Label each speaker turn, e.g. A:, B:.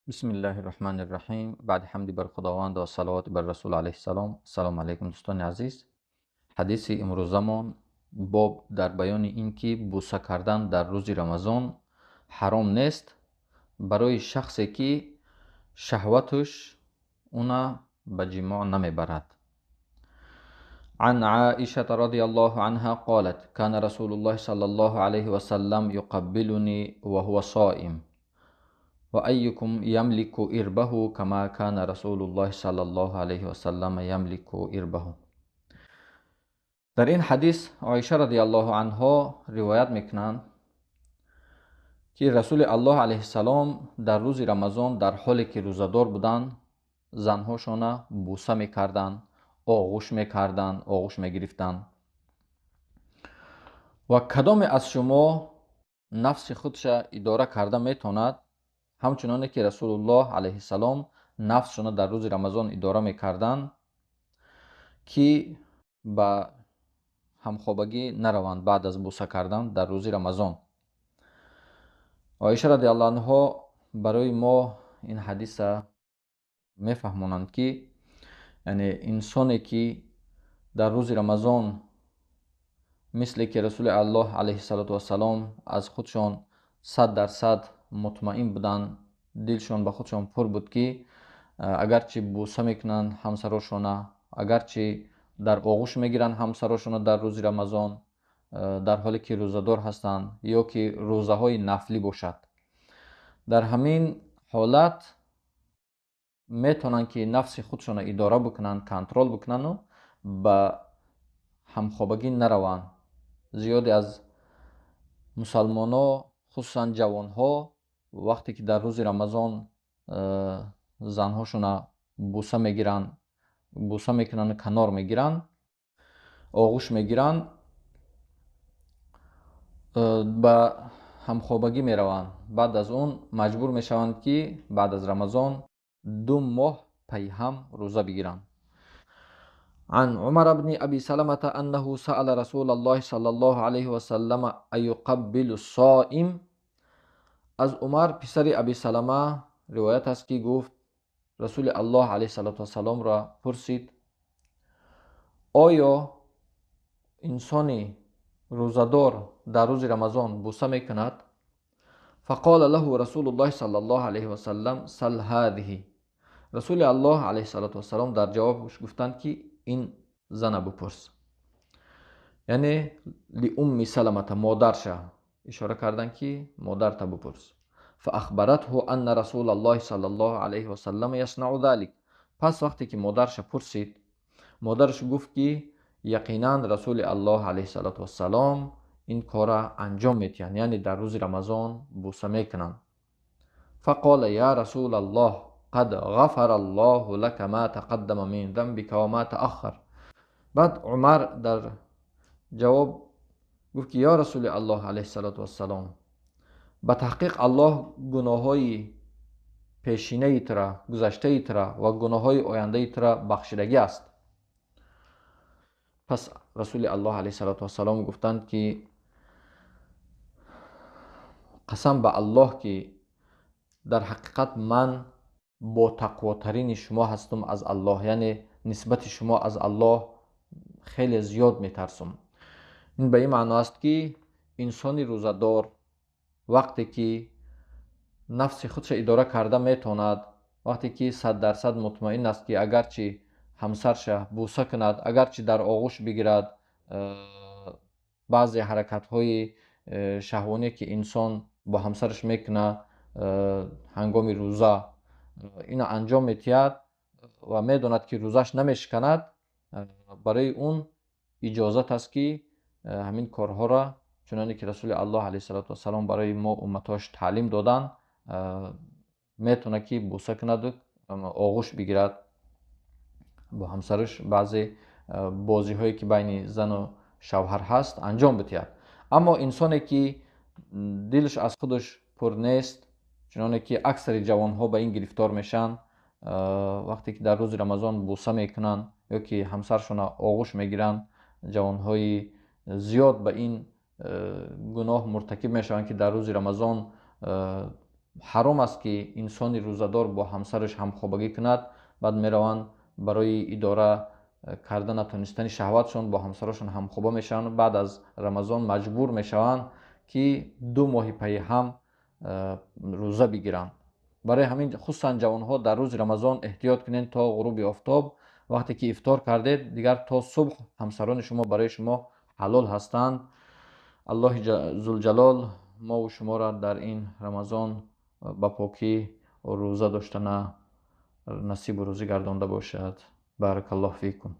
A: بسم الله الرحمن الرحیم. بعد حمد بر خداوند و صلوات بر رسول علیه السلام. سلام علیکم دوستان عزیز. حدیث امروزمان باب در بیان این که بوسه کردن در روز رمضان حرام نیست برای شخصی که شهوتش اونا به جماع نمیبرد. عن عائشة رضي الله عنها قالت: كان رسول الله صلى الله عليه وسلم يقبلني وهو صائم وأيكم يملك إربه كما كان رسول الله صلى الله عليه وسلم يملك إربه. در این حدیث عایشه رضی الله عنها روایت میکنند که رسول الله علیه السلام در روز رمضان در حالی که روزه‌دار بودند زنهاشان بوسه میکردند، آغوش میکردند، آغوش میگرفتند. و کدام از شما نفس خودش اداره کرده میتواند همچنانه که رسول الله علیه السلام نفسشون در روز رمضان اداره میکردند که به همخوابگی نروند بعد از بوسه کردن در روز رمضان. عایشه رضی الله عنها برای ما این حدیث میفهمانند که یعنی انسانی که در روز رمضان مثل که رسول الله علیه السلام از خودشان 100% مطمئن بودند، دلشان به خودشان پر بود که اگرچه بوسه میکنند همسراشان، اگرچه در آغوش میگیرند همسراشان در روز رمضان در حالی که روزه‌دار هستند یا که روزه های نفلی باشد، در همین حالت میتونن که نفس خودشان اداره بکنن، کنترل بکنن و به همخوابگی نروند. زیادی از مسلمان ها خصوصا جوان ها وقتی که در روز رمضان زنهاشون بوسه میگیرن، بوسه میکنن، کنار میگیرن، آغوش میگیرن، به همخوابگی میروند. بعد از اون مجبور میشوند که بعد از رمضان 2 ماه پی هم روزه بگیرند. عن عمر بن أبي سلمة أنه سأل رسول الله صلى الله عليه وسلم أيقبل الصائم. از عمر پسر ابی سلمه روایت است که گفت رسول الله علیه الصلاة والسلام را پرسید آیا انسانی روزه‌دار در روز رمضان بوسه میکند؟ فقال له رسول الله صلی الله علیه وسلم سل هذه. رسول الله علیه الصلاة والسلام در جوابش گفتند که این زن بپرس، یعنی لأم سلمة، مادرش اشاره کردن که مادرت بپرس. فاخبرته ان رسول الله صلی الله علیه وسلم یصنع ذلك. پس وقتی که مادرش پرسید، مادرش گفت که یقینا رسول الله علیه الصلاة والسلام این کار انجام میدهند، یعنی در روز رمضان بوسه میکنند. فقال یا رسول الله قد غفر الله لك ما تقدم من ذنبك وما تأخر. بعد عمر در جواب گفت که یا رسول الله علیه الصلاة والسلام به تحقیق الله گناه‌های پیشینه ترا، گذشته ترا و گناه‌های آینده ترا بخشیدگی است. پس رسول الله علیه الصلاة والسلام گفتند که قسم به الله که در حقیقت من با تقواترین شما هستم از الله، یعنی نسبت شما از الله خیلی زیاد میترسم. این به این معنا است که انسان روزه‌دار وقتی که نفس خودش اداره کرده میتواند، وقتی که 100% مطمئن است که اگرچه همسرش بوسه کند، اگرچه در آغوش بگیرد، بعضی حرکت های شهوانی که انسان با همسرش میکنه هنگام روزه اینو انجام میتید و میداند که روزش نمیشکند، برای اون اجازت است که همین کارها را چنانه که رسول الله علیه الصلاة والسلام برای ما امتاش تعلیم دادن میتونه که بوسه کند و آغوش بگیرد با همسرش، بعضی بازی هایی که بین زن و شوهر هست انجام بدهد. اما انسانی که دلش از خودش پر نیست، چنانه که اکثر جوان ها به این گرفتار میشن، وقتی که در روز رمضان بوسه میکنن یا که همسرشون آغوش میگیرن، جوان های زیاد به این گناه مرتکب میشن که در روز رمضان Ҳаром аст, ки инсони рӯзадор бо ҳамсараш ҳамхобагӣ кунад. Баъд мераванд, барои идора карда натонистани шаҳватшон бо ҳамсарошон ҳамхоба мешаванд. Баъд аз Рамазон маҷбур мешаванд, ки 2 моҳи пайи ҳам рӯза бигиранд. Барои ҳамин, хусусан ҷавонҳо, дар рӯзи Рамазон эҳтиёт кунед. То ғуруби офтоб, вақте ки ифтор кардед, дигар то субҳ ҳамсарони шумо барои шумо ҳалол ҳастанд. Аллоҳи Зулҷалол мову шуморо дар ин Рамазон ба покӣ рӯза доштана насибу рӯзӣ гардонда бошад. Баракаллоҳ фикум.